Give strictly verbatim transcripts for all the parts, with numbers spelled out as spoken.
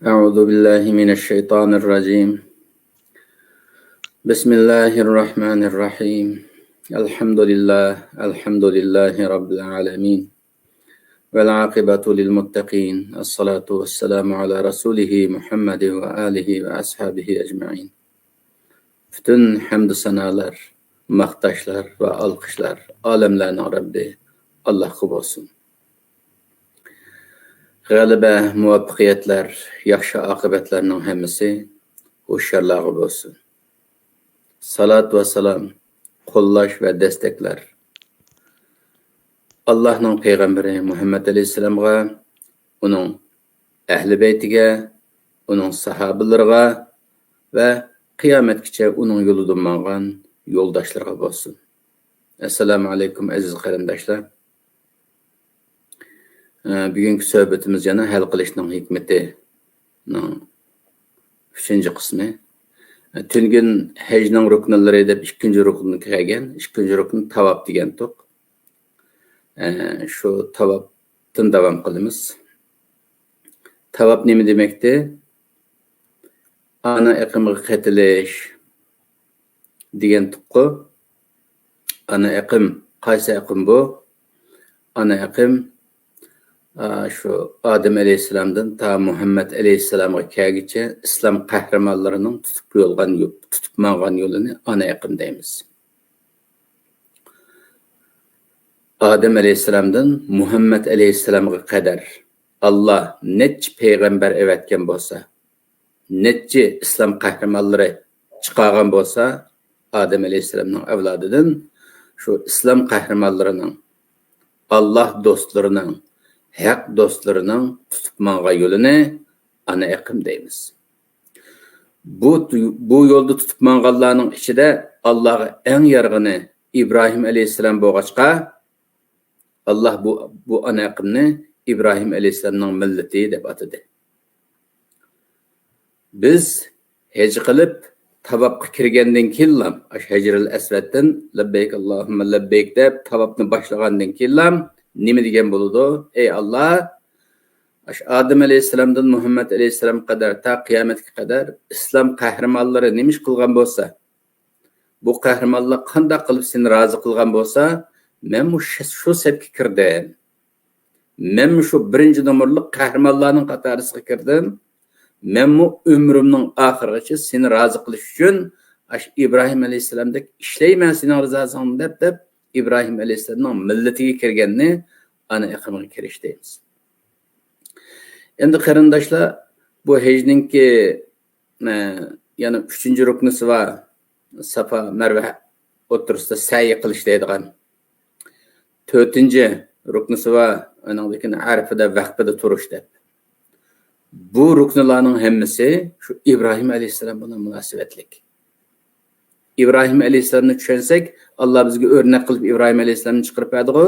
أعوذ بالله من الشيطان الرجيم. بسم الله الرحمن الرحيم. الحمد لله، الحمد لله رب العالمين. والعاقبة للمتقين. الصلاة والسلام على رسوله محمد وآله وأصحابه أجمعين. پۈتۈن ھەمدۇ سانالار، ماختاشلار ۋە ئالقىشلار ئالەملەرنىڭ رەببى ئاللاھقا بولسۇن. غەلىبە، مۇۋەپپەقىيەتلەر، ياخشى ئاقىۋەتلەرنىڭ ھەممىسى ھوشيارلارغا بولسۇن. سالات ۋە سالام، قوللاش ۋە دەستەكلەر ئاللاھنىڭ پەيغەمبىرى مۇھەممەد ئەلەيھىسسالامغا، ئۇنىڭ ئەھلى بەيتىگە، ئۇنىڭ ساھابىلىرىغا ۋە قىيامەتكىچە ئۇنىڭ يولىدا ماڭغان يولداشلىرىغا بولسۇن. ئەسسالامۇ ئەلەيكۇم، ئەزىز قېرىنداشلار. ئە، بۈگۈنكى سۆھبىتىمىز يەنە ھەل قىلىشنىڭ ھېكمىتى نىڭ ئۈچىنچى قىسمى. ئە، تۈنۈگۈن ھەجنىڭ رۇكنلىرى دەپ ئىككىنچى رۇكنغا كەلگەن، ئىككىنچى رۇكن تاۋاپ دېگەنتۇق. ئە، شۇ تاۋاپتىن داۋام قىلىمىز. تاۋاپ نېمە دېمەكتى؟ ئانا ئېقىمغا قېتىلىش دېگەنتۇققۇ. ئانا ئېقىم، قايسى ئېقىم بۇ؟ ئانا ئېقىم، ئا، شۇ ئادەم ئەلەيھىسسالامدىن تا مۇھەممەد ئەلەيھىسسالامغا كەلگۈچە ئىسلام قەھرىمانلىرىنىڭ تۇتۇپ يولغان يو-، تۇتۇپ ماڭغان يولىنى ئانا ئېقىم دەيمىز. ئادەم ئەلەيھىسسالامدىن مۇھەممەد ئەلەيھىسسالامغا قەدەر ئاللا نەچچە پەيغەمبەر ئەۋەتكەن بولسا، نەچچە ئىسلام قەھرىمانلىرى چىقارغان بولسا، ئادەم ئەلەيھىسسالامنىڭ ئەۋلادىدىن شۇ ئىسلام قەھرىمانلىرىنىڭ، ئاللا دوستلىرىنىڭ، ھەق دوستلىرىنىڭ تۇتۇپ ماڭغان يولىنى ئانا ئېقىم دەيمىز. بۇ، بۇ يولدا تۇتۇپ ماڭغانلارنىڭ ئىچىدە ئاللاغا ئەڭ يارىغىنى ئىبراھىم ئەلەيھىسسالام بولغاچقا، ئاللا بۇ، بۇ ئانا ئېقىمنى ئىبراھىم ئەلەيھىسسالامنىڭ مىللىتى دەپ ئاتىدى. بىز ھەج قىلىپ، تاۋاپقا كىرگەندىن كېيىنلا، ئاشۇ ھەجرىل ئەسۋەدتىن لەببەيك ئاللاھۇممە لەببەيك دەپ تاۋاپنى باشلىغاندىن كېيىنلا نېمە دېگەن بولىدۇ؟ ئەي ئاللا، ئاشۇ ئادەم ئەلەيھىسسالامدىن مۇھەممەد ئەلەيھىسسالامغا قەدەر، تا قىيامەتكە قەدەر ئىسلام قەھرىمانلىرى نېمە ئىش قىلغان بولسا، بۇ قەھرىمانلار قانداق قىلىپ سېنى رازى قىلغان بولسا، مەنمۇ ش-، شۇ سەپكە كىردىم. مەنمۇ شۇ بىرىنچى نومۇرلۇق قەھرىمانلارنىڭ قاتارىسىغا كىردىم. مەنمۇ ئۆمرۈمنىڭ ئاخىرىغىچە سېنى رازى قىلىش ئۈچۈن ئاشۇ ئىبراھىم ئەلەيھىسسالامدەك ئىشلەيمەن سېنىڭ رىزاسىڭنى دەپ، دەپ ئىبراھىم ئەلەيھىسسالامنىڭ مىللىتىگە كىرگەننى ئانا ئېقىمغا كىرىش دەيمىز. ئەمدى قېرىنداشلار، بۇ ھەجنىڭكى، ئە، يەنە ئۈچىنچى رۇكنىسى بار، سافا مەرۋە ئوتتۇرىسىدا سەي قىلىش دەيدىغان. تۆتىنچى رۇكنىسى بار، ئۇنىڭدىن كېيىن ئەرەپىدە ۋەقپىدە تۇرۇش دەپ. بۇ رۇكنىلارنىڭ ھەممىسى شۇ ئىبراھىم ئەلەيھىسسالام بىلەن مۇناسىۋەتلىك. ئىبراھىم ئەلەيھىسسالامنى چۈشەنسەك، ئاللا بىزگە ئۆرنەك قىلىپ ئىبراھىم ئەلەيھىسسالامنى چىقىرىپ بەردىغۇ.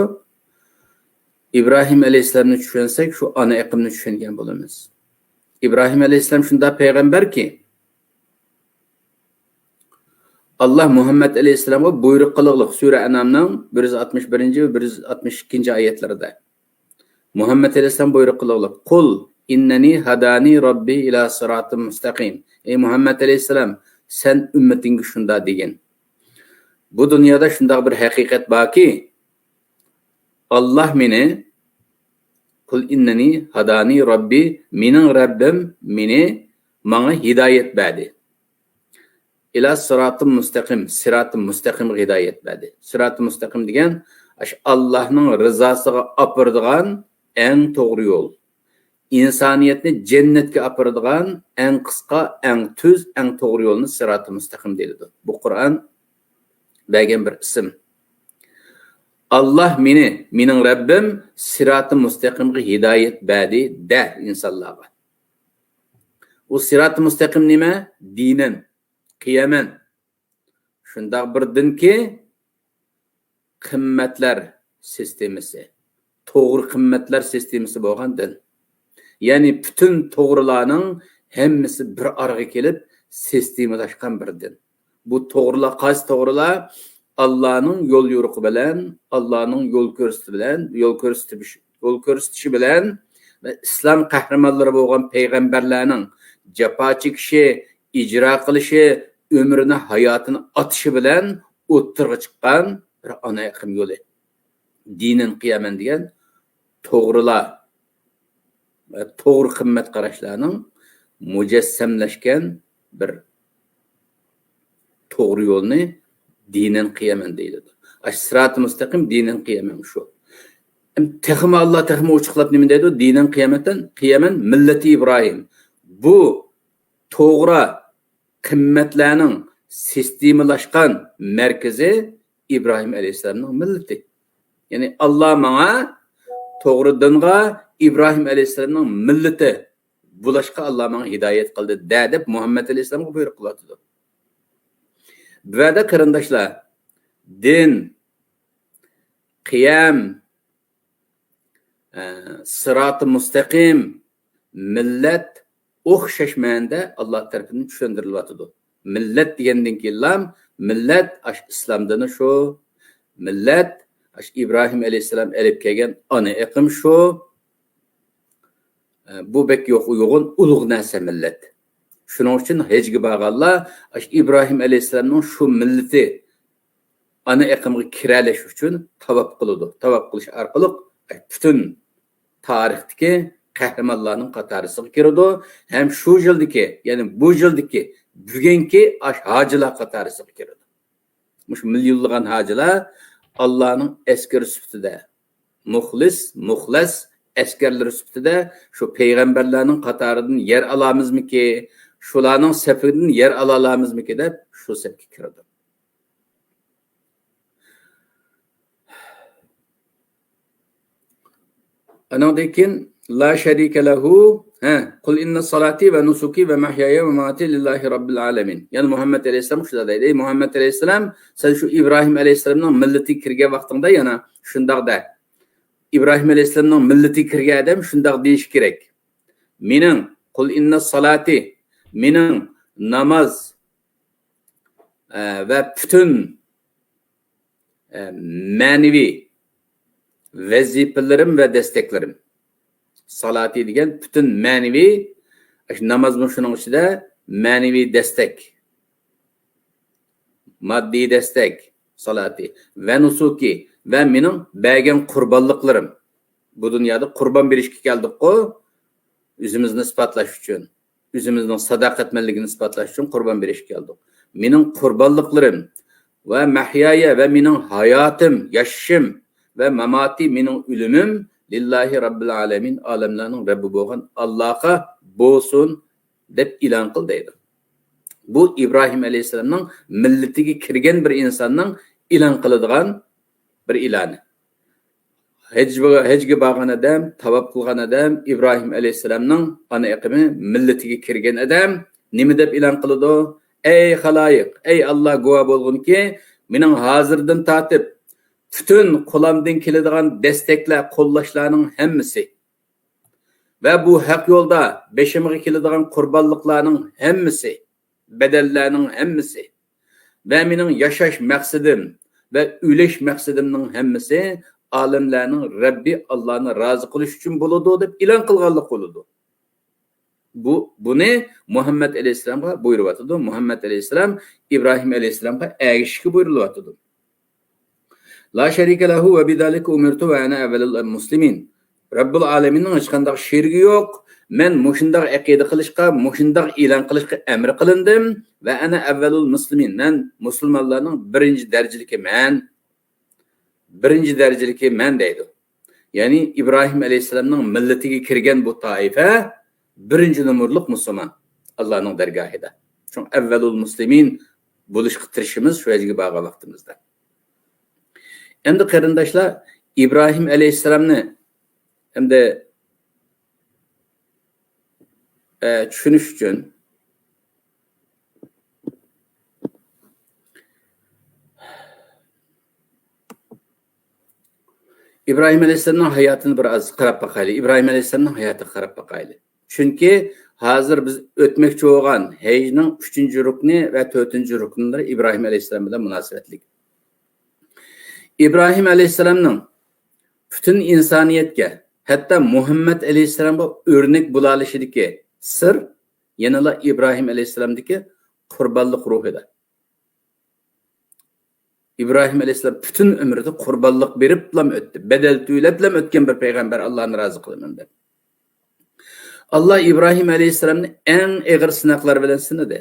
ئىبراھىم ئەلەيھىسسالامنى چۈشەنسەك، شۇ ئانا ئېقىمنى چۈشەنگەن بولىمىز. ئىبراھىم ئەلەيھىسسالام شۇنداق پەيغەمبەركى، ئاللا مۇھەممەد ئەلەيھىسسالامغا بۇيرۇق قىلغۇلۇق، سۈرە ئەنئامنىڭ بىر يۈز ئاتمىش بىرىنچى ۋە بىر يۈز ئاتمىش ئىككىنچى ئايەتلىرىدە. مۇھەممەد ئەلەيھىسسالام بۇيرۇق قىلغۇلۇق، قۇل ئىننەنى ھادانى رەببى ئىلا سىراتىم مۇستەقىم. ئەي مۇھەممەد ئەلەيھىسسالام، سەن ئۈممىتىڭگە شۇنداق دېگىن. بۇ دۇنيادا شۇنداق بىر ھەقىقەت باركى، ئاللا مېنى، قۇل ئىننەنى ھادانى رەببى، مېنىڭ رەببىم مېنى، ماڭا ھىدايەت بەردى. ئىلا سىراتىم مۇستەقىم، سىراتىم مۇستەقىمغا ھىدايەت بەردى. سىراتىم مۇستەقىم دېگەن، ئاشۇ ئاللانىڭ رىزاسىغا ئاپىرىدىغان ئەڭ توغرا يول. ئىنسانىيەتنى جەننەتكە ئاپىرىدىغان ئەڭ قىسقا، ئەڭ تۈز، ئەڭ توغرا يولنى سىراتىم مۇستەقىم دېيىلىدۇ. بۇ قۇرئان بەرگەن بىر ئىسىم. ئاللا مېنى، مېنىڭ رەببىم سىراتىم مۇستەقىمغا ھىدايەت بەردى دە ئىنسانلارغا. ئۇ سىراتىم مۇستەقىم نېمە؟ دىنەن، قىيەمەن. شۇنداق بىر دىنكى، قىممەتلەر سىستېمىسى، توغرا قىممەتلەر سىستېمىسى بولغان دىن. يەنى پۈتۈن توغرىلارنىڭ ھەممىسى بىر ئارىغا كېلىپ سىستېمىلاشقان بىر دىن. بۇ توغرىلار قايسى توغرىلار؟ ئاللانىڭ يول يورۇقى بىلەن، ئاللانىڭ يول كۆرسىتىشى بىلەن، يول كۆرسىتىش، يول كۆرسىتىشى بىلەن ۋە ئىسلام قەھرىمانلىرى بولغان پەيغەمبەرلەرنىڭ جاپا چېكىشى، ئىجرا قىلىشى، ئۆمرىنى، ھاياتىنى ئاتىشى بىلەن ئوتتۇرىغا چىققان بىر ئانا ئېقىم يولى. دىنىن قىيامەن دېگەن توغرىلار ۋە توغرا قىممەت قاراشلارنىڭ مۇجەسسەملەشكەن بىر توغرا يولنى دىنەن قىيامەن دەيدۇ. ئاش سىراتى مۇستەقىم دىنەن قىيامەن شۇ. تېخىمۇ ئاللا تېخىمۇ ئوچۇقلاپ نېمە دەيدۇ؟ دىنەن قىيامەن، قىيامەن مىللىتى ئىبراھىم. بۇ توغرا قىممەتلەرنىڭ سىستېمىلاشقان مەركىزى ئىبراھىم ئەلەيھىسسالامنىڭ مىللىتى. يەنى ئاللا ماڭا توغرا دىنغا ئىبراھىم ئەلەيھىسسالامنىڭ مىللىتى بولۇشقا ئاللا ماڭا ھىدايەت قىلدى دە دەپ مۇھەممەد ئەلەيھىسسالامغا بۇيرۇق قىلىۋاتىدۇ. بۇ يەردە قېرىنداشلار، دىن، قىيام، ئە، سىراتى مۇستەقىم، مىللەت ئوخشاش مەنىدە ئاللا تەرىپىدىن چۈشەندۈرۈلۈۋاتىدۇ. مىللەت دېگەندىن كېيىنلا مىللەت ئاش ئىسلام دىنى شۇ. مىللەت ئاش ئىبراھىم ئەلەيھىسسالام ئېلىپ كەلگەن ئانا ئېقىم شۇ. ئە، بۇ بەك يوق-، يوغان ئۇلۇغ نەرسە مىللەت. شۇنىڭ ئۈچۈن ھەجگە بارغانلار ئاش ئىبراھىم ئەلەيھىسسالامنىڭ شۇ مىللىتى ئانا ئېقىمغا كىرەلەش ئۈچۈن تاۋاپ قىلىدۇ. تاۋاپ قىلىش ئارقىلىق پۈتۈن تارىختىكى قەھرىمانلارنىڭ قاتارىسىغا كىرىدۇ. ھەم شۇ يىلدىكى، يەنى بۇ يىلدىكى، بۈگۈنكى ئاش ھاجىلار قاتارىسىغا كىرىدۇ. مۇشۇ مىليونلىغان ھاجىلار ئاللانىڭ ئەسكىرى سۈپىتىدە، مۇخلىس، مۇخلەس ئەسكەرلىرى سۈپىتىدە شۇ پەيغەمبەرلەرنىڭ قاتارىدىن يەر ئالامىزمىكى، شۇلارنىڭ سەپىدىن يەر ئالالامىزمىكى دەپ شۇ سەپكە كىرىدۇ. ئانىڭدىن كېيىن، لا شەرىكە لەھۇ، ھە، قۇل ئىننە سالاتى ۋە نۇسۇكى ۋە مەھيايە ۋە ماماتى لىللاھى رەببىل ئالەمىن. يەنى مۇھەممەد ئەلەيھىسسالام شۇنداق دەيدۇ: ئەي مۇھەممەد ئەلەيھىسسالام، سەن شۇ ئىبراھىم ئەلەيھىسسالامنىڭ مىللىتىگە كىرگەن ۋاقتىڭدا يەنە شۇنداق دە. ئىبراھىم ئەلەيھىسسالامنىڭ مىللىتىگە كىرگەن ئادەم شۇنداق دېيىشى كېرەك. مېنىڭ، قۇل ئىننە سالاتى، مېنىڭ ناماز، ئە، ۋە پۈتۈن، ئە، مەنىۋى ۋەزىپىلىرىم ۋە دەستەكلىرىم. سالاتى دېگەن پۈتۈن مەنىۋى، ئاشۇ نامازمۇ شۇنىڭ ئىچىدە مەنىۋى دەستەك، ماددىي دەستەك، سالاتى، ۋە نۇسۇكى، ۋە مېنىڭ بەرگەن قۇربانلىقلىرىم. بۇ دۇنيادا قۇربان بېرىشكە كەلدۇققۇ، ئۆزىمىزنى ئىسپاتلاش ئۈچۈن. ئۆزىمىزنىڭ ساداقەتمەنلىكىنى ئىسپاتلاش ئۈچۈن قۇربان بېرىشكە كەلدۇق. مېنىڭ قۇربانلىقلىرىم ۋە مەھيايە ۋە مېنىڭ ھاياتىم، ياشىشىم ۋە ماماتى، مېنىڭ ئۆلۈمۈم لىللاھى رەببىل ئالەمىن، ئالەملەرنىڭ رەببى بولغان ئاللاغا بولسۇن دەپ ئېلان قىل دەيدۇ. بۇ ئىبراھىم ئەلەيھىسسالامنىڭ مىللىتىگە كىرگەن بىر ئىنساننىڭ ئېلان قىلىدىغان بىر ئېلانى. ھەج، ھەجگە بارغان ئادەم، تاۋاپ قىلغان ئادەم، ئىبراھىم ئەلەيھىسسالامنىڭ ئانا ئېقىمى، مىللىتىگە كىرگەن ئادەم نېمە دەپ ئېلان قىلىدۇ؟ ئەي خالايىق، ئەي ئاللا، گۇۋاھ بولغىنكى، مېنىڭ ھازىردىن تارتىپ پۈتۈن قولامدىن كېلىدىغان دەستەكلەر، قوللاشلارنىڭ ھەممىسى ۋە بۇ ھەق يولدا بېشىمغا كېلىدىغان قۇربانلىقلارنىڭ ھەممىسى، بەدەللەرنىڭ ھەممىسى ۋە مېنىڭ ياشاش مەقسىتىم ۋە ئۆلۈش مەقسىتىمنىڭ ھەممىسى ئالەملەرنىڭ رەببى ئاللانى رازى قىلىش ئۈچۈن بولىدۇ دەپ ئېلان قىلغانلىق بولىدۇ. بۇ، بۇنى مۇھەممەد ئەلەيھىسسالامغا بۇيرۇۋاتىدۇ. مۇھەممەد ئەلەيھىسسالام ئىبراھىم ئەلەيھىسسالامغا ئەگىشىشكە بۇيرۇلۇۋاتىدۇ. لا شەرىكە لەھۇ ۋە بىزالىكە ئۇمىرتۇ ۋە ئەنە ئەۋۋەلۇل مۇسلىمىن. رەببۇل ئالەمىننىڭ ھېچقانداق شېرىكى يوق. مەن مۇشۇنداق ئەقىدە قىلىشقا، مۇشۇنداق ئېلان قىلىشقا ئەمر قىلىندىم. ۋە ئەنە ئەۋۋەلۇل مۇسلىمىن. مەن مۇسۇلمانلارنىڭ بىرىنچى دەرىجىلىكى مەن. بىرىنچى دەرىجىلىكى مەن دەيدۇ. يەنى ئىبراھىم ئەلەيھىسسالامنىڭ مىللىتىگە كىرگەن بۇ تائىپە بىرىنچى نومۇرلۇق مۇسۇلمان ئاللانىڭ دەرگاھىدا. شۇڭا ئەۋۋەلۇل مۇسلىمىن بولۇشقا تىرىشىمىز شۇ يەرگە بارغان ۋاقتىمىزدا. ئەمدى قېرىنداشلار، ئىبراھىم ئەلەيھىسسالامنى ئەمدى، ئە، چۈشىنىش ئۈچۈن ئىبراھىم ئەلەيھىسسالامنىڭ ھاياتىنى بىر ئاز قاراپ باقايلى. ئىبراھىم ئەلەيھىسسالامنىڭ ھاياتىغا قاراپ باقايلى. چۈنكى ھازىر بىز ئۆتمەكچى بولغان ھەجنىڭ ئۈچىنچى رۇكنى ۋە تۆتىنچى رۇكنلىرى ئىبراھىم ئەلەيھىسسالام بىلەن مۇناسىۋەتلىك. ئىبراھىم ئەلەيھىسسالامنىڭ پۈتۈن ئىنسانىيەتكە، ھەتتا مۇھەممەد ئەلەيھىسسالامغا ئۆرنەك بولالىشىدىكى سىر يەنىلا ئىبراھىم ئەلەيھىسسالامدىكى قۇربانلىق روھىدا. ئىبراھىم ئەلەيھىسسالام پۈتۈن ئۆمرىدە قۇربانلىق بېرىپلام ئۆتتى، بەدەل تۆلەپلام ئۆتكەن بىر پەيغەمبەر، ئاللانى رازى قىلىمەن دەپ. ئاللا ئىبراھىم ئەلەيھىسسالامنى ئەڭ ئېغىر سىناقلار بىلەن سىنىدى.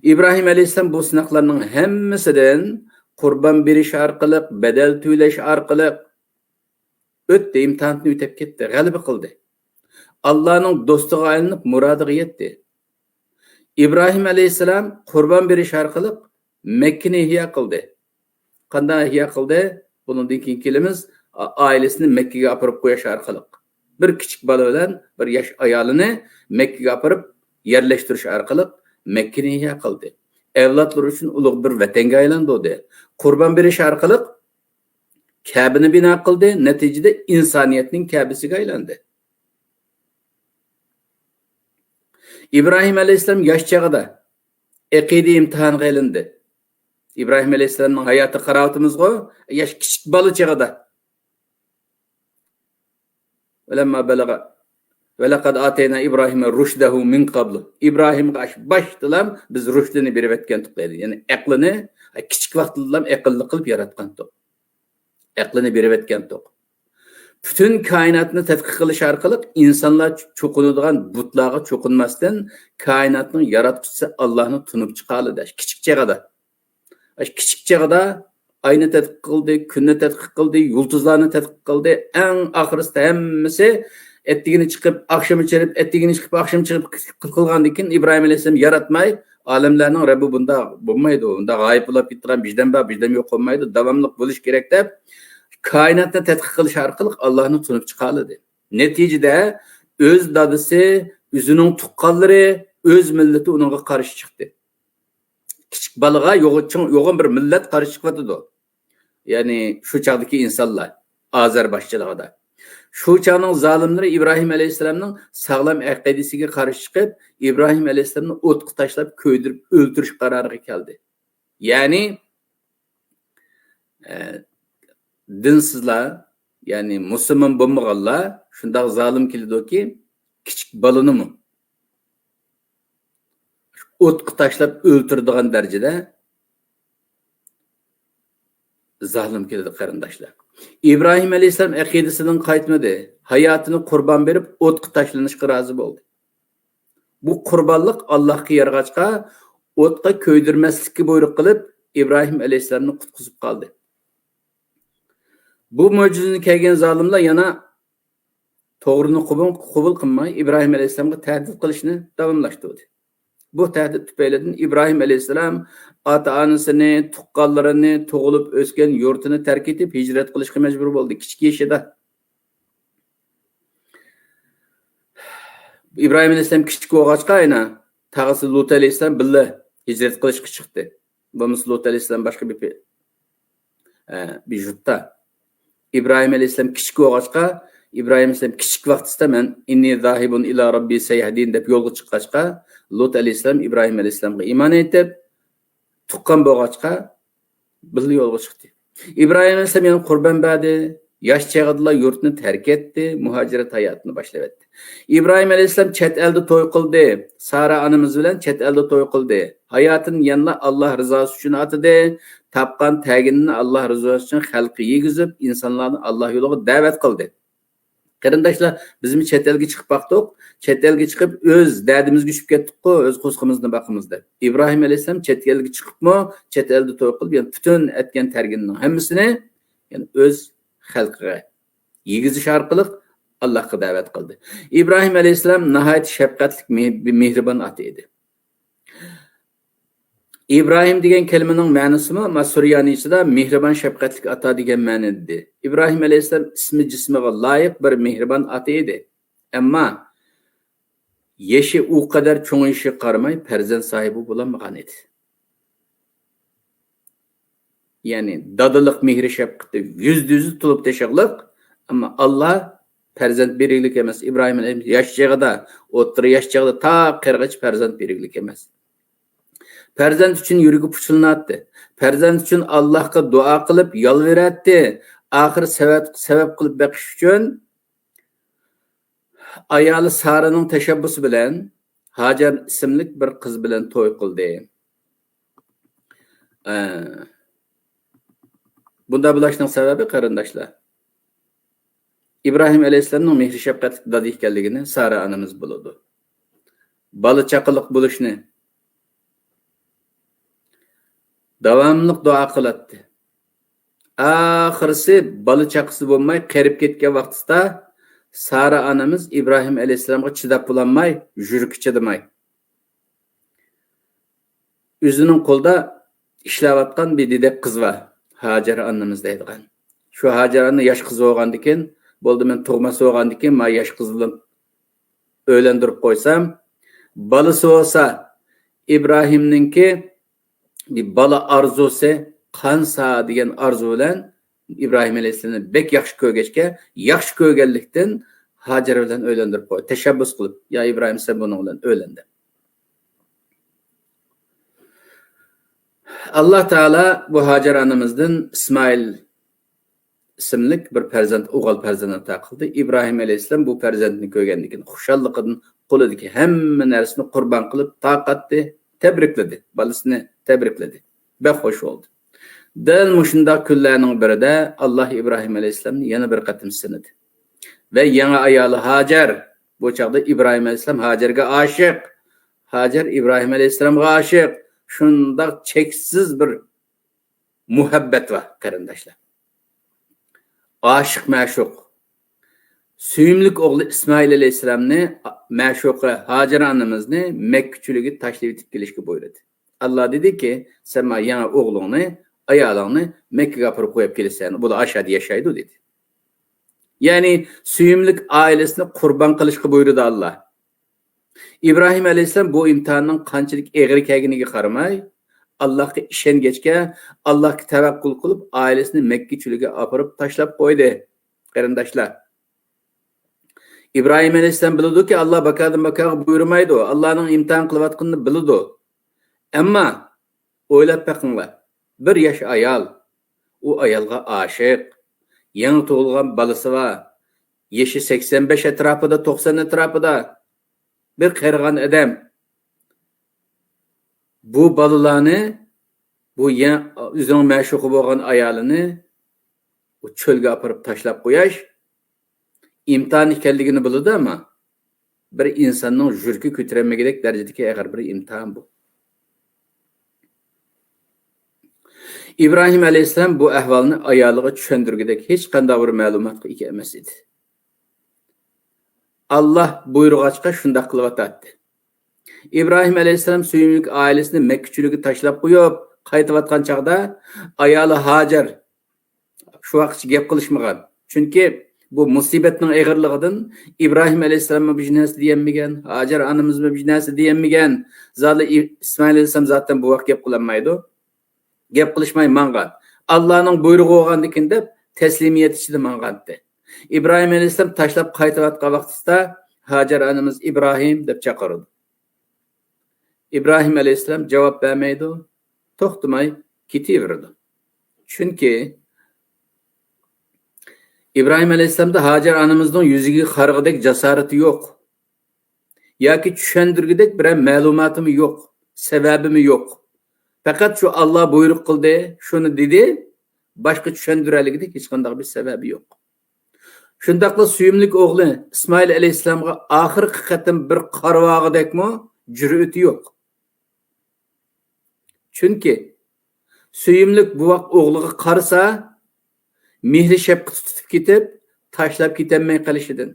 ئىبراھىم ئەلەيھىسسالام بۇ سىناقلارنىڭ ھەممىسىدىن قۇربان بېرىش ئارقىلىق، بەدەل تۆلەش ئارقىلىق ئۆتتى، ئىمتىھاندىن ئۆتۈپ كەتتى، غەلىبە قىلدى. ئاللانىڭ دوستىغا ئايلىنىپ، مۇرادىغا يەتتى. ئىبراھىم ئەلەيھىسسالام قۇربان بېرىش ئارقىلىق مەككىنى ئىھيا قىلدى. قانداق ئىھيا قىلدى؟ بۇنىڭدىن كېيىن كېلىمىز. ئا-، ئائىلىسىنى مەككىگە ئاپىرىپ قويۇش ئارقىلىق، بىر كىچىك بالا بىلەن بىر ياش ئايالىنى مەككىگە ئاپىرىپ يەرلەشتۈرۈش ئارقىلىق مەككىنى ئىھيا قىلدى. ئەۋلادلىرى ئۈچۈن ئۇلۇغ بىر ۋەتەنگە ئايلاندۇردى. قۇربان بېرىش ئارقىلىق كەبىنى بىنا قىلدى، نەتىجىدە ئىنسانىيەتنىڭ كەبىسىگە ئايلاندى. ئىبراھىم ئەلەيھىسسالام ياش چېغىدا ئەقىدە ئىمتىھانىغا ئېلىندى. ئىبراھىم ئەلەيھىسسالامنىڭ ھاياتى قاراۋىتىمىزغۇ، ياش كىچىك بالا چېغىدا. ولما بلغ ولقد آتينا إبراهيم رشده من قبل. ئىبراھىمغا ئاشۇ باشتىلا بىز رۇشدىنى بېرىۋەتكەنتۇق دەيدۇ. يەنى ئەقلىنى، كىچىك ۋاقتىدىلا ئەقىللىق قىلىپ ياراتقانتۇق. ئەقلىنى بېرىۋەتكەنتۇق. پۈتۈن كائىناتنى تەتقىق قىلىش ئارقىلىق ئىنسانلار چوقۇنىدىغان بۇتلارغا چوقۇنماستىن، كائىناتنىڭ ياراتقۇچىسى ئاللاھنى تونۇپ چىقالىدى. كىچىك چېغىدا. كىچىك چېغىدا ئاينى تەتقىق قىلدى، كۈننى تەتقىق قىلدى، يۇلتۇزلارنى تەتقىق قىلدى. ئەڭ ئاخىرسىدا ھەممىسى ئەتىگىنى چىقىپ، ئاخشىمى چىقىپ، ئەتىگىنى چىقىپ، ئاخشىمى چىقىپ قىلغاندىن كېيىن، ئىبراھىم ئەلەيھىسسالام ياراتماي، ئالەملەرنىڭ رەببى بۇنداق بولمايدۇ، بۇنداق غايىب بولۇپ كېتىدىغان بىردەم بار، بىردەم يوق بولمايدۇ، داۋاملىق بولۇش كېرەك دەپ، كائىناتنى تەتقىق قىلىش ئارقىلىق ئاللاھنى تونۇپ چىقالىدى. نەتىجىدە ئۆز دادىسى، ئۆزىنىڭ تۇغقانلىرى، ئۆز مىللىتى ئۇنىڭغا قارشى چىقتى. كىچىك بالىغا يوغان، يوغان بىر مىللەت قارشى چىقىۋاتىدۇ. يەنى شۇ چاغدىكى ئىنسانلار ئازەر باشچىلىقىدا. شۇ چاغنىڭ زالىملىرى ئىبراھىم ئەلەيھىسسالامنىڭ ساغلام ئەقىدىسىگە قارشى چىقىپ، ئىبراھىم ئەلەيھىسسالامنى ئوتقا تاشلاپ كۆيدۈرۈپ ئۆلتۈرۈش قارارىغا كەلدى. يەنى، ئە، دىنسىزلار، يەنى مۇسۇلمان بولمىغانلار شۇنداق زالىم كېلىدۇكى، كىچىك بالىنىمۇ ئوتقا تاشلاپ ئۆلتۈرىدىغان دەرىجىدە زالىم كېلىدۇ، قېرىنداشلار. ئىبراھىم ئەلەيھىسسالام ئەقىدىسىدىن قايتمىدى. ھاياتىنى قۇربان بېرىپ، ئوتقا تاشلىنىشقا رازى بولدى. بۇ قۇربانلىق ئاللاھقا يارىغاچقا، ئوتقا كۆيدۈرمەسلىككە بۇيرۇق قىلىپ، ئىبراھىم ئەلەيھىسسالامنى قۇتقۇزۇپ قالدى. بۇ مۆجىزىنى كەلگەن زالىملار يەنە توغرىنى قوبۇل، قوبۇل قىلماي، ئىبراھىم ئەلەيھىسسالامغا تەھدىت قىلىشنى داۋاملاشتۇردى. بۇ تەھدىت تۈپەيلىدىن ئىبراھىم ئەلەيھىسسالام ئاتا-ئانىسىنى، تۇغقانلىرىنى، تۇغۇلۇپ ئۆسكەن يۇرتىنى تەرك ئېتىپ، ھىجرەت قىلىشقا مەجبۇر بولدى كىچىك يېشىدا. ئىبراھىم ئەلەيھىسسالام كىچىك بولغاچقا، يەنە تاغىسى لۇت ئەلەيھىسسالام بىللە ھىجرەت قىلىشقا چىقتى. بولمىسا لۇت ئەلەيھىسسالام باشقا بىر، ئە، بىر يۇرتتا. ئىبراھىم ئەلەيھىسسالام كىچىك بولغاچقا، ئىبراھىم ئەلەيھىسسالام كىچىك ۋاقتىسىدا مەن «ئىننى زاھىبۇن ئىلا راببى سەيەھدىن» دەپ يولغا چىققاچقا، لۇت ئەلەيھىسسالام ئىبراھىم ئەلەيھىسسالامغا ئىمان ئېيتىپ، تۇغقان بولغاچقا، بىللە يولغا چىقتى. ئىبراھىم ئەلەيھىسسالام يەنە قۇربان بەردى. ياش چېغىدىلا يۇرتنى تەرك ئەتتى، مۇھاجىرەت ھاياتىنى باشلىۋەتتى. ئىبراھىم ئەلەيھىسسالام چەت ئەلدە توي قىلدى. سارا ئانىمىز بىلەن چەت ئەلدە توي قىلدى. ھاياتىنى يەنىلا ئاللا رىزاسى ئۈچۈن ئاتىدى. تاپقان تەگىنىنى ئاللا رىزاسى ئۈچۈن خەلققە يېگۈزۈپ، ئىنسانلارنى ئاللا يولىغا دەۋەت قىلدى. قېرىنداشلار، بىزمۇ چەت ئەلگە چىقىپ باقتۇق. چەت ئەلگە چىقىپ ئۆز دەردىمىزگە چۈشۈپ كەتتۇققۇ، ئۆز قورسىقىمىزنى باقىمىز دەپ. ئىبراھىم ئەلەيھىسسالام چەت ئەلگە چىقىپمۇ، چەت ئەلدە توي قىلىپ، يەنى پۈتۈن ئەتكەن تەرگىنىنىڭ ھەممىسىنى، يەنى ئۆز خەلقىگە يېگۈزۈش ئارقىلىق ئاللاھقا دەۋەت قىلدى. ئىبراھىم ئەلەيھىسسالام ناھايىتى شەپقەتلىك، مېھ-، مېھرىبان ئاتا ئىدى. ئىبراھىم دېگەن كەلىمىنىڭ مەنىسىمۇ، ما، سۈريانىيچىدا مېھرىبان، شەپقەتلىك ئاتا دېگەن مەنىدە. ئىبراھىم ئەلەيھىسسالام ئىسمى جىسمىغا لايىق بىر مېھرىبان ئاتا ئىدى. ئەمما يېشى ئۇ قەدەر چوڭىيىشىگە قارىماي، پەرزەنت ساھىبى بولالمىغان ئىدى. يەنى دادىلىق مېھرى شەپقىتى يۈزدە يۈز تولۇپ تېشىغلىق، ئەمما ئاللا پەرزەنت بېرگۈلۈك ئەمەس. ئىبراھىم ئەلەيھىسسالام ياش چېغىدا، ئوتتۇرا ياش چېغىدا تا قېرىغىچە پەرزەنت بېرگۈلۈك ئەمەس. پەرزەنت ئۈچۈن يۈرىكى پۇچىلىناتتى. پەرزەنت ئۈچۈن ئاللاھقا دۇئا قىلىپ يالۋۇراتتى. ئاخىرى سەۋەب، سەۋەب قىلىپ بېقىش ئۈچۈن ئايالى سارىنىڭ تەشەببۇسى بىلەن ھاجەر ئىسىملىك بىر قىز بىلەن توي قىلدى. ئە، بۇنداق بولۇشنىڭ سەۋەبى، قېرىنداشلار، ئىبراھىم ئەلەيھىسسالامنىڭ مېھرى شەپقەتلىك دادا ئىكەنلىكىنى سارا ئانىمىز بىلىدۇ. بالا چاقىلىق بولۇشنى داۋاملىق دۇئا قىلاتتى. ئاخىرسى بالا چاقىسى بولماي قېرىپ كەتكەن ۋاقتىدا سارا ئانىمىز ئىبراھىم ئەلەيھىسسالامغا چىداپ بولالماي، يۈرىكى چىدىماي، ئۆزىنىڭ قولىدا ئىشلەۋاتقان بىر دېدەك قىز بار، ھاجەر ئانىمىز دەيدىغان. شۇ ھاجەر ئانا ياش قىز بولغاندىكىن، بولدى، مەن تۇغماس بولغاندىكىن، ما ياش قىز بىلەن ئۆيلەندۈرۈپ قويسام، بالىسى بولسا ئىبراھىمنىڭكى بىر بالا ئارزۇسى، قانسا دېگەن ئارزۇ بىلەن ئىبراھىم ئەلەيھىسسالامنى بەك ياخشى كۆرگەچكە، ياخشى كۆرگەنلىكتىن ھاجەر بىلەن ئۆيلەندۈرۈپ قويدى. تەشەببۇس قىلىپ، يا ئىبراھىم، سەن بۇنىڭ بىلەن ئۆيلەن دەپ. ئاللا تائالا بۇ ھاجەر ئانىمىزدىن ئىسمائىل ئىسىملىك بىر پەرزەنت، ئوغۇل پەرزەنت ئاتا قىلدى. ئىبراھىم ئەلەيھىسسالام بۇ پەرزەنتنى كۆرگەندىن كېيىن خۇشاللىقىدىن قولىدىكى ھەممە نەرسىنى قۇربان قىلىپ تارقاتتى، تەبرىكلىدى، بالىسىنى تەبرىكلىدى. بەك خوش بولدى. دەل مۇشۇنداق كۈنلەرنىڭ بىرىدە ئاللا ئىبراھىم ئەلەيھىسسالامنى يەنە بىر قېتىم سىنىدى. ۋە يېڭى ئايالى ھاجەر، بۇ چاغدا ئىبراھىم ئەلەيھىسسالام ھاجەرگە ئاشىق، ھاجەر ئىبراھىم ئەلەيھىسسالامغا ئاشىق. شۇنداق چەكسىز بىر مۇھەببەت بار، قېرىنداشلار. ئاشىق مەشۇق. سۆيۈملۈك ئوغلى ئىسمائىل ئەلەيھىسسالامنى، مەشۇقى ھاجەر ئانىمىزنى مەككە چۆلىگە تاشلىۋېتىپ كېلىشكە بۇيرۇدى. ئاللا دېدىكى، سەن مانا يېڭى ئوغلۇڭنى، ئايالىڭنى مەككىگە ئاپىرىپ قويۇپ كېلىسەن، بۇلار ئاشۇ يەردە ياشايدۇ، دېدى. يەنى سۆيۈملۈك ئائىلىسىنى قۇربان قىلىشقا بۇيرۇدى ئاللا. ئىبراھىم ئەلەيھىسسالام بۇ ئىمتىھاننىڭ قانچىلىك ئېغىر ئىكەنلىكىگە قارىماي، ئاللاھقا ئىشەنگەچكە، ئاللاھقا تەۋەككۈل قىلىپ، ئائىلىسىنى مەككە چۆلىگە ئاپىرىپ تاشلاپ قويدى. قېرىنداشلار، ئىبراھىم ئەلەيھىسسالام بىلىدۇكى، ئاللا باكادىن باكاغا بۇيرۇمايدۇ، ئاللانىڭ ئىمتىھان قىلىۋاتقىنىنى بىلىدۇ. ئەمما ئويلاپ بېقىڭلار، بىر ياش ئايال، ئۇ ئايالغا ئاشىق، يېڭى تۇغۇلغان بالىسى بار، يېشى سەكسەن بەش ئەتراپىدا، توقسان ئەتراپىدا، بىر قېرىغان ئادەم. بۇ بالىلارنى، بۇ يە-، ئۆزىنىڭ مەشۇقى بولغان ئايالىنى ئۇ چۆلگە ئاپىرىپ تاشلاپ قويۇش ئىمتىھان ئىكەنلىكىنى بىلىدۇ، ئەمما بىر ئىنساننىڭ يۈرىكى كۆتۈرەلمىگۈدەك دەرىجىدىكى ئېغىر بىر ئىمتىھان بۇ. ئىبراھىم ئەلەيھىسسالام بۇ ئەھۋالنى ئايالىغا چۈشەندۈرگۈدەك ھېچقانداق بىر مەلۇماتقا ئىگە ئەمەس ئىدى. ئاللا بۇيرۇغاچقا شۇنداق قىلىۋاتاتتى. ئىبراھىم ئەلەيھىسسالام سۆيۈملۈك ئائىلىسىنى مەككە چۆلىگە تاشلاپ قويۇپ قايتىۋاتقان چاغدا ئايالى ھاجەر شۇ ۋاقىتقىچە گەپ قىلىشمىغان. چۈنكى بۇ مۇسىبەتنىڭ ئېغىرلىقىدىن ئىبراھىم ئەلەيھىسسالاممۇ بىر نەرسە دېيەلمىگەن، ھاجەر ئانىمىزمۇ بىر نەرسە دېيەلمىگەن. زادى ئى-، ئىسمائىل ئەلەيھىسسالام زاتەن بۇ ۋاقىت گەپ قىلالمايدۇ. گەپ قىلىشماي ماڭغان. ئاللانىڭ بۇيرۇقى بولغاندىكىن دەپ تەسلىمىيەت ئىچىدە ماڭغانتى. ئىبراھىم ئەلەيھىسسالام تاشلاپ قايتىۋاتقان ۋاقتىسىدا ھاجەر ئانىمىز ئىبراھىم دەپ چاقىرىدۇ. ئىبراھىم ئەلەيھىسسالام جاۋاب بەرمەيدۇ، توختىماي كېتىۋېرىدۇ. چۈنكى ئىبراھىم ئەلەيھىسسالامدا ھاجەر ئانىمىزنىڭ يۈزىگە قارىغۇدەك جاسارىتى يوق. ياكى چۈشەندۈرگۈدەك بىرەر مەلۇماتىمۇ يوق، سەۋەبىمۇ يوق. پەقەت شۇ ئاللا بۇيرۇق قىلدى، شۇنى دېدى، باشقا چۈشەندۈرەلىگۈدەك ھېچقانداق بىر سەۋەبى يوق. شۇنداقلا سۆيۈملۈك ئوغلى ئىسمائىل ئەلەيھىسسالامغا ئاخىرقى قېتىم بىر قارىۋالغۇدەكمۇ جۈرئىتى يوق. چۈنكى سۆيۈملۈك بوۋاق ئوغلىغا قارىسا، مېھرى شەپقىتى تۈتۈپ كېتىپ، تاشلاپ كېتەلمەي قېلىشىدىن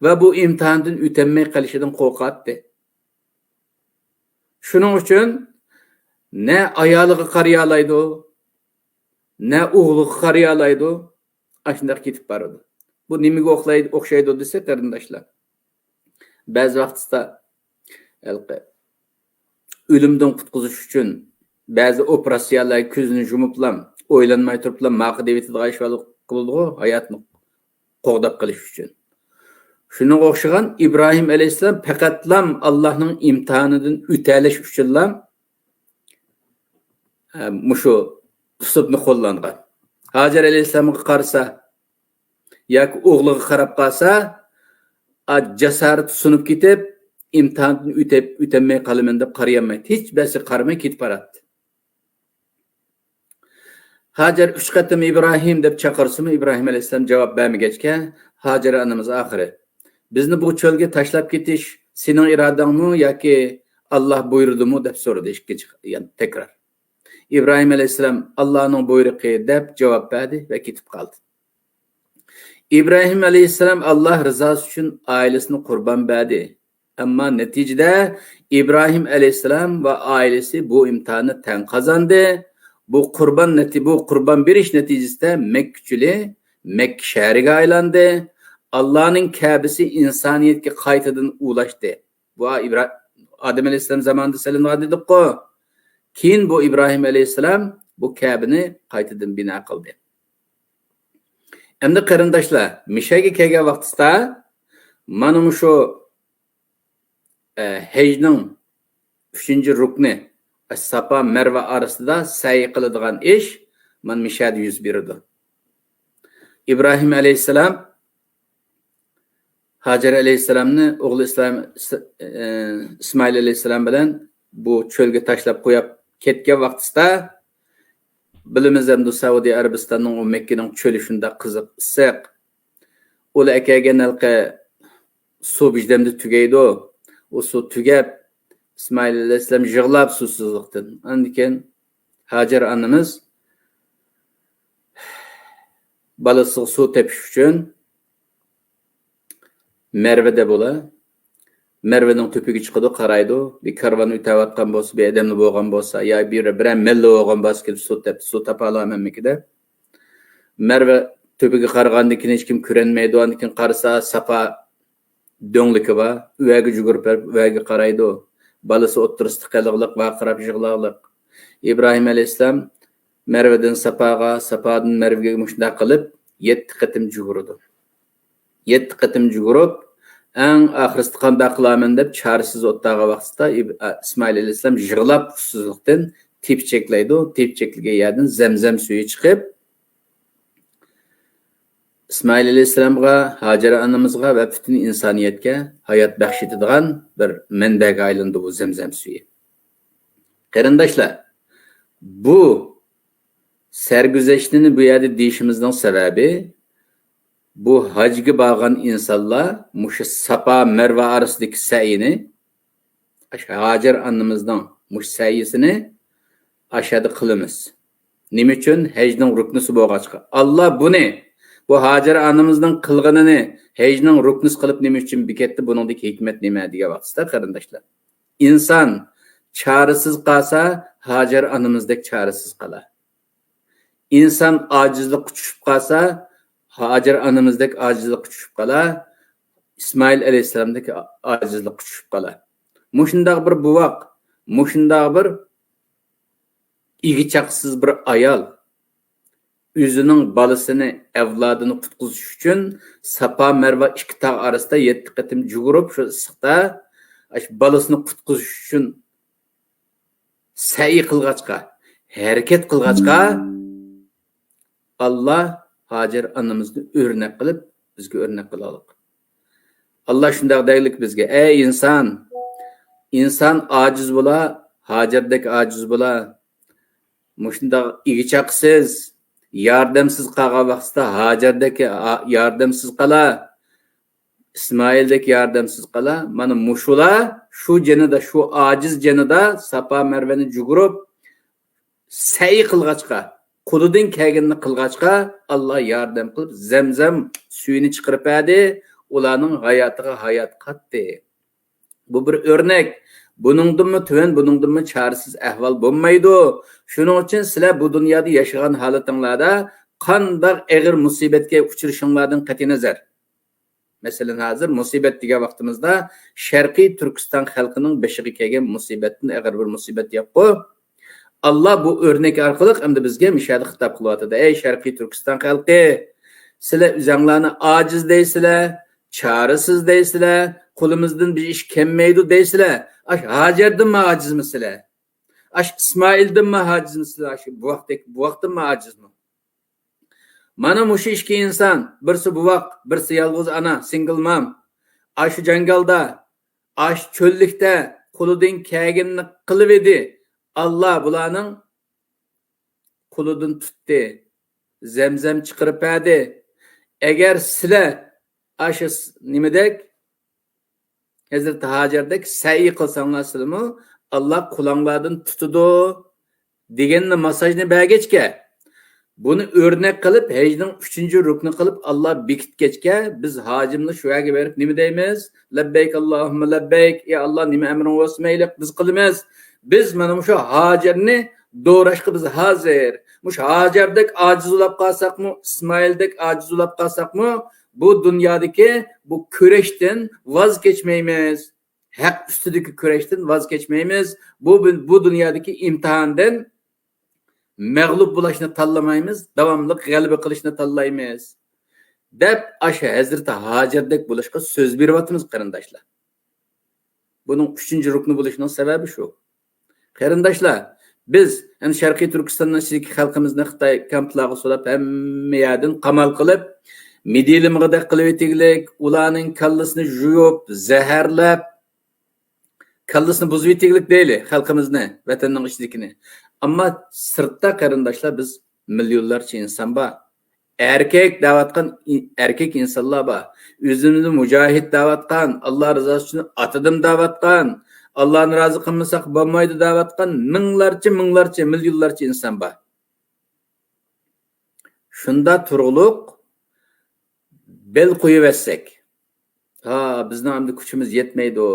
ۋە بۇ ئىمتىھاندىن ئۆتەلمەي قېلىشىدىن قورقاتتى. شۇنىڭ ئۈچۈن نە ئايالىغا قارىيالايدۇ، نە ئوغلىغا قارىيالايدۇ، ئاشۇنداق كېتىپ بارىدۇ. بۇ نېمىگە ئوخلايدۇ، ئوخشايدۇ دېسە، قېرىنداشلار، بەزى ۋاقىتتا ھېلىقى ئۆلۈمدىن قۇتقۇزۇش ئۈچۈن بەزى ئوپېراتسىيەلەرگە كۆزىنى يۇمۇپلا، ئويلانماي تۇرۇپلا ماقا دەۋېتىدىغان ئىش بار بولىدىغۇ، ھاياتنى قوغداپ قېلىش ئۈچۈن. شۇنىڭغا ئوخشىغان ئىبراھىم ئەلەيھىسسالام پەقەتلام ئاللانىڭ ئىمتىھانىدىن ئۆتەلەش ئۈچۈنلا، ھە، مۇشۇ ئۇسلۇبنى قوللانغان. ھاجەر ئەلەيھىسسالامغا قارىسا ياكى ئوغلىغا قاراپ قالسا، ئا، جاسارىتى سۇنۇپ كېتىپ، ئىمتىھاندىن ئۆتەپ، ئۆتەلمەي قالىمەن دەپ قارىيالمايتتى. ھېچ بىرسىگە قارىماي كېتىپ باراتتى. ھاجەر ئۈچ قېتىم «ئىبراھىم» دەپ چاقىرسىمۇ، ئىبراھىم ئەلەيھىسسالام جاۋاب بەرمىگەچكە، ھاجەر ئانىمىز ئاخىرى، «بىزنى بۇ چۆلگە تاشلاپ كېتىش سېنىڭ ئىرادەڭمۇ ياكى ئاللا بۇيرۇدىمۇ؟» دەپ سورىدى ئىككىنچى، يەنە تەكرار. ئىبراھىم ئەلەيھىسسالام، «ئاللانىڭ بۇيرۇقى» دەپ جاۋاب بەردى ۋە كېتىپ قالدى. ئىبراھىم ئەلەيھىسسالام ئاللا رىزاسى ئۈچۈن ئائىلىسىنى قۇربان بەردى. ئەمما نەتىجىدە ئىبراھىم ئەلەيھىسسالام ۋە ئائىلىسى بۇ ئىمتىھاننى تەڭ قازاندى. بۇ قۇربان نەتى-، بۇ قۇربان بېرىش نەتىجىسىدە مەككىچىلى مەككە شەھىرىگە ئايلاندى. ئاللانىڭ كەبىسى ئىنسانىيەتكە قايتىدىن ئۇلاشتى. بۇ ئىبرا-، ئادەم ئەلەيھىسسالام زامانىدا سېلىنغان دېدۇققۇ. كېيىن بۇ ئىبراھىم ئەلەيھىسسالام بۇ كەبىنى قايتىدىن بىنا قىلدى. ئەمدى قېرىنداشلار، مىشەگە كەلگەن ۋاقتىسىدا مانا مۇشۇ، ئە، ھەجنىڭ ئۈچىنچى رۇكنى، ساپا مەرۋە ئارىسىدا سەي قىلىدىغان ئىش مانا مىشەدە يۈز بېرىدۇ. ئىبراھىم ئەلەيھىسسالام ھاجەر ئەلەيھىسسالامنى ئوغلى ئىسلام-، ئىس-، ئى، ئىسمائىل ئەلەيھىسسالام بىلەن بۇ چۆلگە تاشلاپ قويۇپ كەتكەن ۋاقتىسىدا، بىلىمىز ئەمدى سەئۇدى ئەرەبىستاننىڭ ئۇ مەككىنىڭ چۆلى شۇنداق قىزىق ئىسسىق. ئۇلار ئەكەلگەن ھېلىقى سۇ بىردەمدە تۈگەيدۇ. ئۇ سۇ تۈگەپ، ئىسمائىل ئەلەيھىسسالام يىغلاپ سۇسىزلىقتىن. ئاندىن كېيىن ھاجەر ئانىمىز بالىسىغا سۇ تېپىش ئۈچۈن مەرۋىدە بولا. مەرۋىنىڭ تۆپىگە چىقىدۇ، قارايدۇ. بىر كارۋان ئۆتەۋاتقان بولسا، بىر ئادەملا بولغان بولسا، يا بىر، بىرەر مەللا بولغان بولسا، كېلىپ سۇ تېپ-، سۇ تاپالامەنمىكىن دەپ. مەرۋە تۆپىگە قارىغاندىن كېيىن ھېچكىم كۆرەلمەيدۇ. ئاندىن كېيىن قارىسا، ساپا دۆڭلۈكى بار. ئۇ يەرگە يۈگۈرۈپ بېرىپ، ئۇ يەرگە قارايدۇ. بالىسى ئوتتۇرىسىدا قېلىغلىق، ۋارقىراپ يىغلاغلىق. ئىبراھىم ئەلەيھىسسالام مەرۋىدىن ساپاغا، ساپادىن مەرۋىگە مۇشۇنداق قىلىپ يەتتە قېتىم يۈگۈرىدۇ. يەتتە قېتىم يۈگۈرۈپ، ئەڭ ئاخىرسىدا قانداق قىلارمەن دەپ چارىسىز ئولتۇرغان ۋاقتىدا ئىب-، ئە، ئىسمائىل ئەلەيھىسسالام يىغلاپ ئۇسسۇزلۇقتىن تېپچەكلەيدۇ. تېپچەكلىگەن يەردىن زەمزەم سۈيى چىقىپ، ئىسمائىل ئەلەيھىسسالامغا، ھاجەر ئانىمىزغا ۋە پۈتۈن ئىنسانىيەتكە ھايات بەخش ئېتىدىغان بىر مەنبەگە ئايلىنىدۇ بۇ زەمزەم سۈيى. قېرىنداشلار، بۇ سەرگۈزەشتىنى بۇ يەردە دېيىشىمىزنىڭ سەۋەبى، بۇ ھەجگە بارغان ئىنسانلار مۇشۇ ساپا مەرۋە ئارىسىدىكى سەئينى، ئاشۇ ھاجەر ئانىمىزنىڭ مۇشۇ سەئيىسىنى ئاشۇ يەردە قىلىمىز. نېمە ئۈچۈن؟ ھەجنىڭ رۇكنىسى بولغاچقا. ئاللا بۇنى، بۇ ھاجەر ئانىمىزنىڭ قىلغىنىنى ھەجنىڭ رۇكنىسى قىلىپ نېمە ئۈچۈن بېكەتتى؟ بۇنىڭدىكى ھېكمەت نېمە دېگەن ۋاقتىسىدا، قېرىنداشلار، ئىنسان چارىسىز قالسا، ھاجەر ئانىمىزدەك چارىسىز قالار. ئىنسان ئاجىزلىققا چۈشۈپ قالسا، ھاجەر ئانىمىزدەك ئاجىزلىققا چۈشۈپ قالار. ئىسمائىل ئەلەيھىسسالامدەك ئاجىزلىققا چۈشۈپ قالار. مۇشۇنداق بىر بوۋاق، مۇشۇنداق بىر ئىگە-چاقىسىز بىر ئايال ئۆزىنىڭ بالىسىنى، ئەۋلادىنى قۇتقۇزۇش ئۈچۈن ساپا مەرۋا ئىككى تاغ ئارىسىدا يەتتە قېتىم يۈگۈرۈپ، شۇ ئىسسىقتا، ئاشۇ بالىسىنى قۇتقۇزۇش ئۈچۈن سەئي قىلغاچقا، ھەرىكەت قىلغاچقا، ئاللا ھاجەر ئانىمىزنى ئۆرنەك قىلىپ، بىزگە ئۆرنەك قىلالاق. ئاللا شۇنداق دەيلىك بىزگە، ئەي ئىنسان، ئىنسان ئاجىز بولا، ھاجەردەك ئاجىز بولا. مۇشۇنداق ئىگە-چاقىسىز، ياردەمسىز قالغان ۋاقتىدا ھاجەردەك ياردەمسىز قالا. ئىسمائىلدەك ياردەمسىز قالا. مانا مۇشۇلار شۇ جېنىدا، شۇ ئاجىز جېنىدا ساپا مەرۋەنى جۇگۇرۇپ، سەئي قىلغاچقا، قولىدىن كەلگىنىنى قىلغاچقا، ئاللا ياردەم قىلىپ، زەمزەم سۈيىنى چىقىرىپ بەردى، ئۇلارنىڭ ھاياتىغا ھايات قاتتى. بۇ بىر ئۆرنەك. بۇنىڭدىنمۇ تۆۋەن، بۇنىڭدىنمۇ چارىسىز ئەھۋال بولمايدۇ. شۇنىڭ ئۈچۈن سىلەر بۇ دۇنيادا ياشىغان ھالىتىڭلاردا قانداق ئېغىر مۇسىبەتكە ئۇچرىشىڭلاردىن قەتئىينەزەر. مەسىلەن، ھازىر مۇسىبەت دېگەن ۋاقتىمىزدا شەرقىي تۈركىستان خەلقىنىڭ بېشىغا كەلگەن مۇسىبەتتىن ئېغىر بىر مۇسىبەت يوققۇ. ئاللا بۇ ئۆرنەك ئارقىلىق ئەمدى بىزگە مۇشۇ يەردە خىتاب قىلىۋاتىدۇ. ئەي شەرقىي تۈركىستان خەلقى، سىلەر ئۆزەڭلارنى ئاجىز دەيسىلەر، چارىسىز دەيسىلەر، قولىمىزدىن بىر ئىش كەلمەيدۇ دەيسىلەر. ئاش ھاجەردىنمۇ ئاجىزمۇ سىلەر؟ ئاش ئىسمائىلدىنمۇ ئاجىزمۇ سىلەر؟ ئاش بوۋاقتەك، بوۋاقتىنمۇ ئاجىزمۇ؟ مانا مۇشۇ ئىككى ئىنسان، بىرسى بوۋاق، بىرسى يالغۇز ئانا، سىنگىل مام. ئاشۇ جاڭگالدا، ئاشۇ چۆللۈكتە قولىدىن كەلگىنىنى قىلىۋىدى. ئاللا بۇلارنىڭ قولىدىن تۇتتى. زەمزەم چىقىرىپ بەردى. ئەگەر سىلەر ئاشۇ س-، نېمىدەك، ھەزرىتى ھاجەردەك سەئي قىلساڭلار سىلىمۇ، ئاللا قۇلاڭلاردىن تۇتىدۇ، دېگەننى ماساژنى بەرگەچكە، بۇنى ئۆرنەك قىلىپ، ھەجنىڭ ئۈچىنچى رۇكنى قىلىپ، ئاللا بېكىتكەچكە، بىز ھاجىملا شۇ يەرگە بېرىپ نېمە دەيمىز؟ لەببەيك ئاللاھۇممە لەببەيك، ئى ئاللا، نېمە ئەمرىڭ بولسا مەيلى، بىز قىلىمىز. بىز مانا مۇشۇ ھاجەرنى دوراشقا بىز ھازىر. مۇشۇ ھاجەردەك ئاجىز بولاپ قالساقمۇ، ئىسمائىلدەك ئاجىز بولاپ قالساقمۇ، بۇ دۇنيادىكى بۇ كۈرەشتىن ۋاز كەچمەيمىز. ھەق ئۈستىدىكى كۈرەشتىن ۋاز كەچمەيمىز. بۇ، بۇ دۇنيادىكى ئىمتىھاندىن مەغلۇپ بولۇشنى تاللىمايمىز، داۋاملىق غەلىبە قىلىشنى تاللايمىز، دەپ ئاشۇ ھەزرىتى ھاجەردەك بولۇشقا سۆز بېرىۋاتىمىز، قېرىنداشلار. بۇنىڭ ئۈچىنچى رۇكنى بولۇشىنىڭ سەۋەبى شۇ. قېرىنداشلار، بىز ھەم شەرقىي تۈركىستاننىڭ ئىچىدىكى خەلقىمىزنى خىتاي كامپلارغا سولاپ، ھەممە يەردىن قامال قىلىپ، مىدىلىمىغىدەك قىلىۋېتىگلىك، ئۇلارنىڭ كاللىسىنى يۇيۇپ، زەھەرلەپ، كاللىسىنى بۇزۇۋېتىگلىك دەيلى خەلقىمىزنى، ۋەتەننىڭ ئىچىدىكىنى. ئەمما سىرتتا، قېرىنداشلار، بىز مىليونلارچە ئىنسان بار. ئەركەك دەۋاتقان ئى-، ئەركەك ئىنسانلار بار. ئۆزىمىزنى مۇجاھىد دەۋاتقان، ئاللا رىزاسى ئۈچۈن ئاتىدىم دەۋاتقان، ئاللانى رازى قىلمىساق بولمايدۇ دەۋاتقان مىڭلارچە، مىڭلارچە، مىليونلارچە ئىنسان بار. شۇندا تۇرغۇلۇق بەل قويۇۋەتسەك، ھا، بىزنىڭ ئەمدى كۈچىمىز يەتمەيدۇ.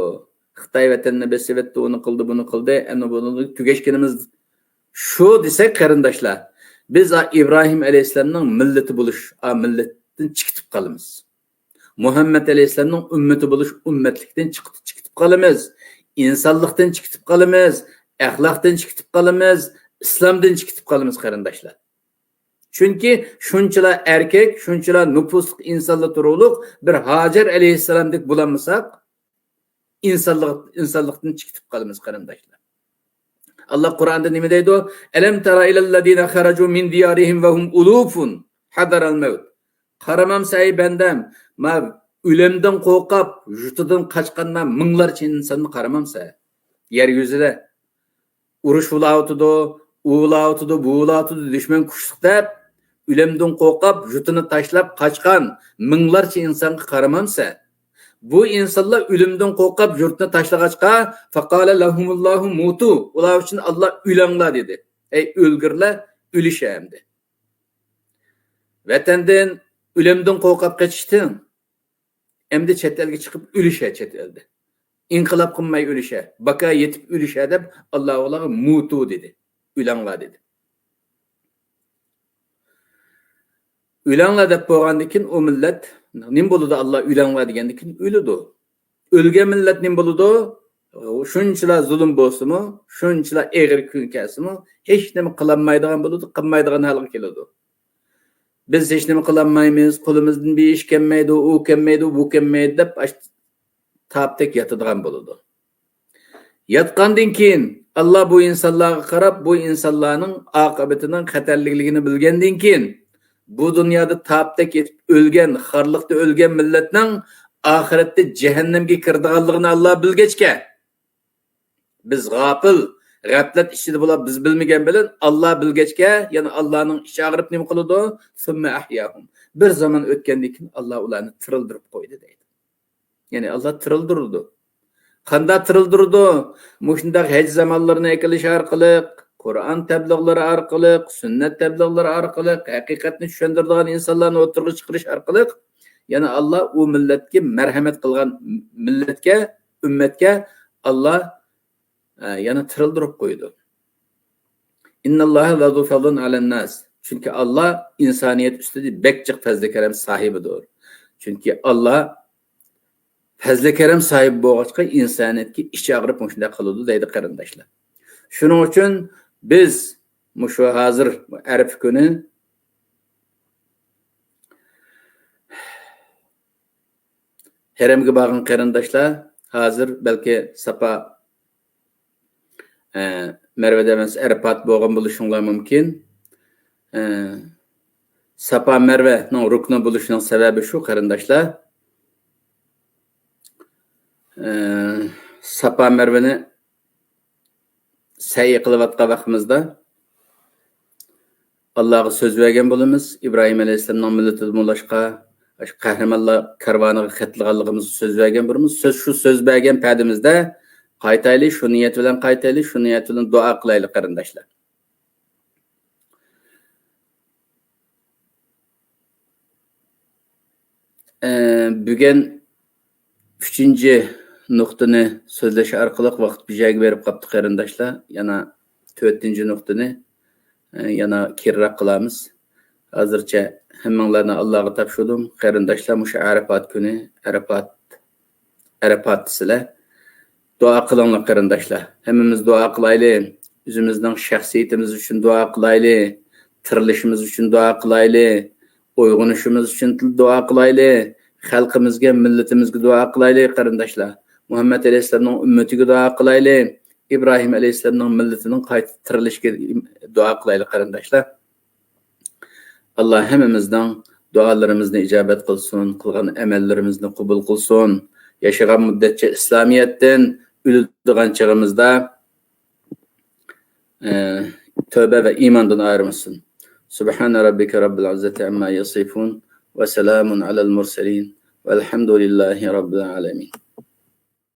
خىتاي ۋەتەننى بېسىۋەتتى، ئۇنى قىلدى، بۇنى قىلدى، ئەمدى بۇنىڭدىن تۈگەشكىنىمىز شۇ دېسەك، قېرىنداشلار، بىز ئا-، ئىبراھىم ئەلەيھىسسالامنىڭ مىللىتى بولۇش، ئا، مىللەتتىن چىقىتىپ قالىمىز. مۇھەممەد ئەلەيھىسسالامنىڭ ئۈممىتى بولۇش ئۈممەتلىكتىن چىقىپ، چىقىتىپ قالىمىز. ئىنسانلىقتىن چىقىتىپ قالىمىز. ئەخلاقتىن چىقىتىپ قالىمىز. ئىسلامدىن چىقىتىپ قالىمىز، قېرىنداشلار. چۈنكى شۇنچىلا ئەركەك، شۇنچىلا نوپۇسلۇق ئىنسانلا تۇرۇلۇق، بىر ھاجەر ئەلەيھىسسالامدەك بولالمىساق، ئىنسانلىق، ئىنسانلىقتىن چىقىپ قالىمىز، قېرىنداشلار. ئاللا قۇرئاندا نېمە دەيدۇ؟ «ئەلەم تەرە ئىلەللەزىنە خەرەجۇ مىن دىيارىھىم ۋە ھۇم ئۇلۇفۇن ھەزەرەل مەۋت.» قارىمامسەن، ئەي بەندەم، ما ئۆلۈمدىن قورقۇپ، يۇرتىدىن قاچقانلار مىڭلارچە ئىنساننى قارىمامسەن؟ يەر يۈزىدە ئۇرۇش بولاۋاتىدۇ، ئۇ بولاۋاتىدۇ، بۇ بولاۋاتىدۇ، دۈشمەن كۈچلۈك دەپ، ئۆلۈمدىن قورقۇپ، يۇرتىنى تاشلاپ قاچقان مىڭلارچە ئىنسانغا قارىمامسەن؟ بۇ ئىنسانلار ئۆلۈمدىن قورقۇپ، يۇرتنى تاشلىغاچقا، فقال لهمُ اللهُ مُوتُوا، ئۇلار ئۈچۈن ئاللا ئۆلۈڭلار دېدى. ئەي ئۆلگۈرلەر، ئۆلۈشە ئەمدى. ۋەتەندىن، ئۆلۈمدىن قورقۇپ قېچىشتىن، ئەمدى چەت ئەلگە چىقىپ ئۆلۈشە، چەت ئەلدە. ئىنقىلاب قىلماي ئۆلۈشە، باكا يېتىپ ئۆلۈشە دەپ، ئاللا ئۇلارغا مۇتۇ دېدى. ئۆلەڭلار دېدى. ئۆلەڭلار دەپ بولغاندىن كېيىن ئۇ مىللەت نېمە بولىدۇ؟ ئاللا ئۆلەڭلار دېگەندىن كېيىن ئۆلىدۇ. ئۆلگەن مىللەت نېمە بولىدۇ؟ شۇنچىلا زۇلۇم بولسىمۇ، شۇنچىلا ئېغىر كۈن كەلسىمۇ، ھېچ نېمە قىلالمايدىغان بولىدۇ، قىلمايدىغان ھالغا كېلىدۇ. بىز ھېچ نېمە قىلالمايمىز، قولىمىزدىن بىر ئىش كەلمەيدۇ، ئۇ كەلمەيدۇ، بۇ كەلمەيدۇ دەپ، ئاش-، تاپتەك ياتىدىغان بولىدۇ. ياتقاندىن كېيىن، ئاللا بۇ ئىنسانلارغا قاراپ، بۇ ئىنسانلارنىڭ ئاقىۋىتىنىڭ خەتەرلىكلىكىنى بىلگەندىن كېيىن، بۇ دۇنيادا تاپتەك يېتىپ ئۆلگەن، خارلىقتا ئۆلگەن مىللەتنىڭ ئاخىرەتتە جەھەننەمگە كىرىدىغانلىقىنى ئاللا بىلگەچكە، بىز غاپىل، غەپلەت ئىچىدە بولۇپ، بىز بىلمىگەن بىلەن، ئاللا بىلگەچكە، يەنە ئاللانىڭ ئىچى ئاغرىپ نېمە قىلىدۇ؟ ثم أحياهم. بىر زامان ئۆتكەندىن كېيىن، ئاللا ئۇلارنى تىرىلدۈرۈپ قويدى دەيدۇ. يەنى ئاللا تىرىلدۈرىدۇ. قانداق تىرىلدۈرىدۇ؟ مۇشۇنداق ھەج زامانلىرىنى ئەكېلىش ئارقىلىق، قۇرئان تەبلىغلىرى ئارقىلىق، سۈننەت تەبلىغلىرى ئارقىلىق، ھەقىقەتنى چۈشەندۈرىدىغان ئىنسانلارنى ئوتتۇرىغا چىقىرىش ئارقىلىق، يەنە ئاللا ئۇ مىللەتكە مەرھەمەت قىلغان مىللەتكە، ئۈممەتكە ئاللا، ئە، يەنە تىرىلدۈرۈپ قويىدۇ. إن الله لذو فضل على الناس. چۈنكى ئاللا ئىنسانىيەت ئۈستىدە بەك جىق پەزلى كەرەم ساھىبىدۇر. چۈنكى ئاللا پەزلى كەرەم ساھىبى بولغاچقا، ئىنسانىيەتكە ئىچى ئاغرىپ مۇشۇنداق قىلىدۇ دەيدۇ قېرىنداشلار. شۇنىڭ ئۈچۈن بىز مۇشۇ ھازىر ئەرەپە كۈنى ھەرەمگە بارغان قېرىنداشلار ھازىر بەلكى ساپا، ئە، مەرۋەدە ئەمەس، ئەرپات بولغان بولۇشۇڭلار مۇمكىن. ئە، ساپا مەرۋەنىڭ رۇكنى بولۇشىنىڭ سەۋەبى شۇ، قېرىنداشلار. ئە، ساپا مەرۋىنى سەي قىلىۋاتقان ۋاقتىمىزدا ئاللاغا سۆز بەرگەن بولىمىز. ئىبراھىم ئەلەيھىسسالامنىڭ مىللىتىدىن بولۇشقا، قەھرىمانلار كارۋانىغا قېتىلغانلىقىمىزغا سۆز بەرگەن بولىمىز. سۆز، شۇ سۆز بەرگەن پەدىمىزدە قايتايلى، شۇ نىيەت بىلەن قايتايلى، شۇ نىيەت بىلەن دۇئا قىلايلى، قېرىنداشلار. ئە، بۈگۈن ئۈچىنچى نۇقتىنى سۆزلەش ئارقىلىق ۋاقىت بىر يەرگە بېرىپ قاپتۇ، قېرىنداشلار. يەنە تۆتىنچى نۇقتىنى، ئە، يەنە كېيىنرەك قىلارمىز. ھازىرچە ھەممىڭلارنى ئاللاغا تاپشۇردۇم. قېرىنداشلار، مۇشۇ ئەرەپات كۈنى، ئەرەپات، ئەرەپات سىلەر. دۇئا قىلىڭلار، قېرىنداشلار. ھەممىمىز دۇئا قىلايلى. ئۆزىمىزنىڭ شەخسىيىتىمىز ئۈچۈن دۇئا قىلايلى. تىرىلىشىمىز ئۈچۈن دۇئا قىلايلى. ئويغىنىشىمىز ئۈچۈن دۇئا قىلايلى. خەلقىمىزگە، مىللىتىمىزگە دۇئا قىلايلى، قېرىنداشلار. مۇھەممەد ئەلەيھىسسالامنىڭ ئۈممىتىگە دۇئا قىلايلى. ئىبراھىم ئەلەيھىسسالامنىڭ مىللىتىنىڭ قايتا تىرىلىشىگە دۇئا قىلايلى، قېرىنداشلار. ئاللا ھەممىمىزنىڭ دۇئالىرىمىزنى ئىجابەت قىلسۇن، قىلغان ئەمەللىرىمىزنى قوبۇل قىلسۇن. ياشىغان مۇددەتچە ئىسلامىيەتتىن، ئۆلىدىغان چېغىمىزدا، ئە، تۆبە ۋە ئىماندىن ئايرىمىسۇن. سبحان ربك رب العزة عما يصفون وسلام على المرسلين والحمد لله رب العالمين.